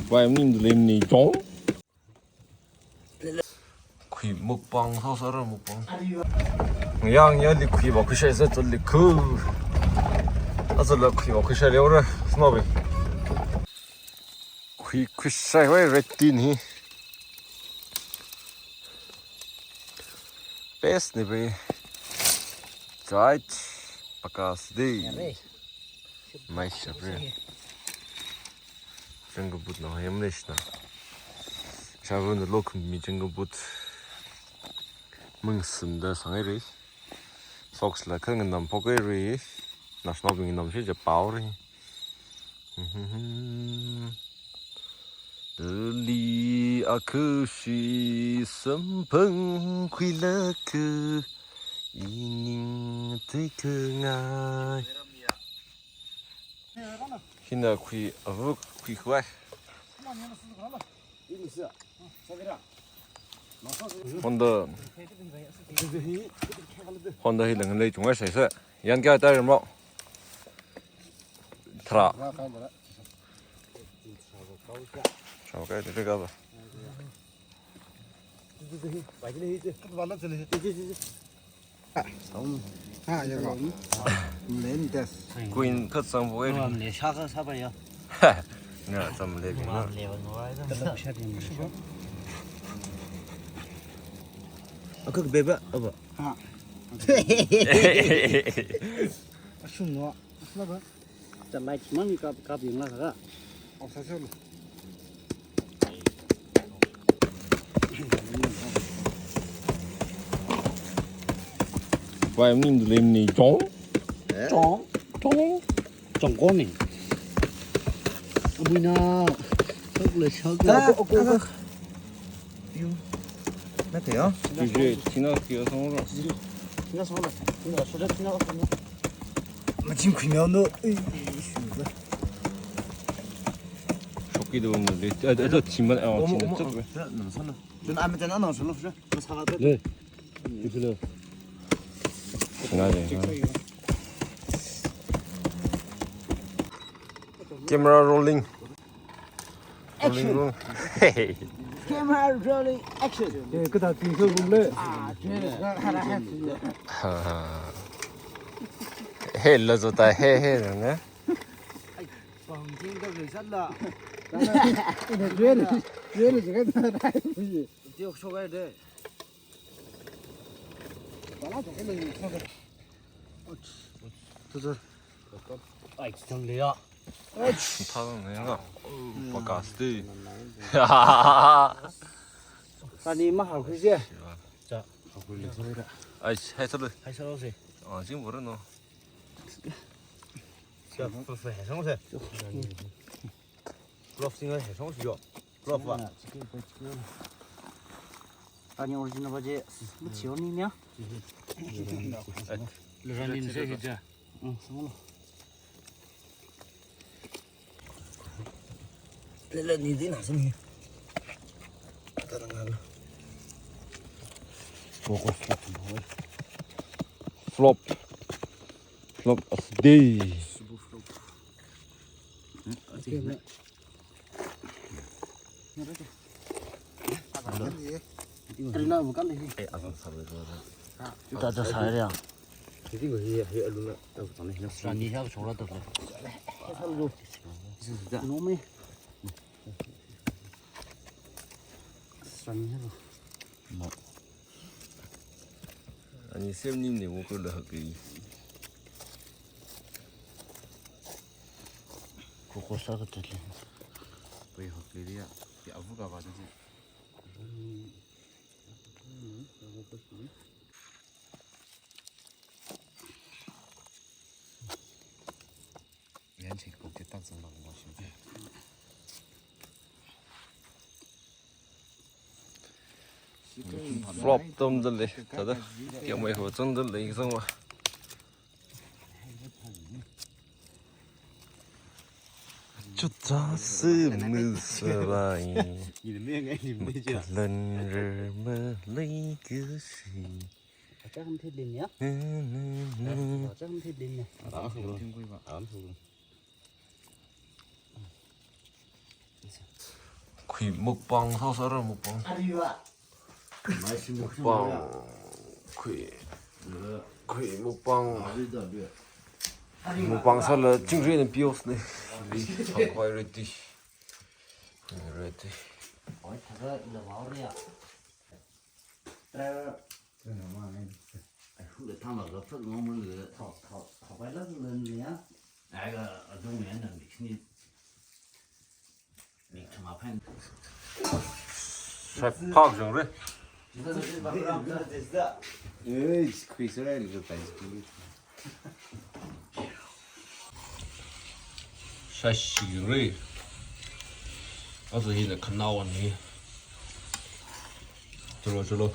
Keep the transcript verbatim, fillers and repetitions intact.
Vai mning de lim ni chong. Khui mukbang, sāsāra mukbang. Yang ya li khui va khui shai sa chali khu. Azala khui va khui shai leora, snobi. Khui khui shai vai retin hi. Best ni be. Chait, pakas di. Nice shapre. Jungle boot na hayam neshna. Shavun the look mi jungle boot. Mung sunda sangai re. Socks la khan nam pokai re. National bing nam shi ja pao re. Li akhushi samphang khuilaku ining tuiku ngai. Hina khui avuk khui khuai. Honda. Honda hi lang lei chunga sai sa. Yan kya tar mo? Thra. Thra kai de ka ba. Ha, ya ka. Len test. Queen khat sang bo. Ngam le sha ka sa ba ya. Nga sam le bi na. Ngam le ba ngam ai da. Akak beba aba. Ha. Ashun no. Ashun ba. Cha light man kap kap yung la ka. Oh, sa sa. Vai mning de lim ni chong. Eh? Chong. Chong. Chong ko ni. Amuina. Sok le sok le. Ako, ako, ako. Piu. Nate ya? Juje, tina kia song ra. Tina song ra. Tina song ra, tina song ra. Machine khui nao no. Ei, shu ba. Shoki do mo le. A, a, a, chima, a, omo, chima omo, chok. Omo. Nam sana. Jun a me jana no solo sho. Mas khala pe. Le. Ipilo. Sina le. Camera rolling. Action. Rolling, roll. Hey. Camera rolling, action. Eh, kada ting so gum le. Ah, jere. Ha, ha. Hey, la zo ta, hey, hey, ne? Bang ting da le sat la. Jere, jere, jere. Tiok so ga de. Ai, chang le ya. Thang ne ya. Pakas di. Sani ma hau khuise. Cha, hau khui le. Ai, hai sa le. Hai sa lo se. Ah, jing bo no. Cha, fu fu hai sa lo se. Love singer hai sa lo se yo. Love ba. Ani original ba je, machine ni nya. Leranin se hija. Mm, sanglo. Lele ni dina sini. Tara ngalo. Flop. Flop asde. Subu flop. Hmm, asde. Rina bukan deh. Eh, asal sabar, sabar. Kita ada saya. Jadi, wah, iya, iya, aluna. Tahu, tahu, nih. Rani siapa sekolah tuh? Nome. Rani siapa? Mau. Ani sem ni ne wo ko la hak ki. Ko ko sa ka tet le. Ko hak ki dia. Ya abu ka ba tu. Yan chi ko ke tak sang ba ko shi. Flop tom dale, tada. Kya mai ho chang dale, sang ba. Chuta se mu se bai. Makalan re ma lei ke shi. Acha ham thit lin ya. Acha ham thit lin ya. Aram thuk. Aram thuk. Khui mukbang sāsāra, mukbang. Ariwa. Mukbang. Khui. Khui mukbang. Ariwa. Mukbang sāla chingri na pios ne. Li, thangkhawai ready. Ready. Oi, thara la mau ria. Tra. Ai, hu le thang la ga phut ngom le. Thao, thao, thao bai la le ya. Ai ga adung ne na mix ni. Mix ma phan. Sai phak jang re. Ei, squeeze right, little tiny squeeze. Sai shi jang re. Aja hina khanao ni. Chalo, chalo.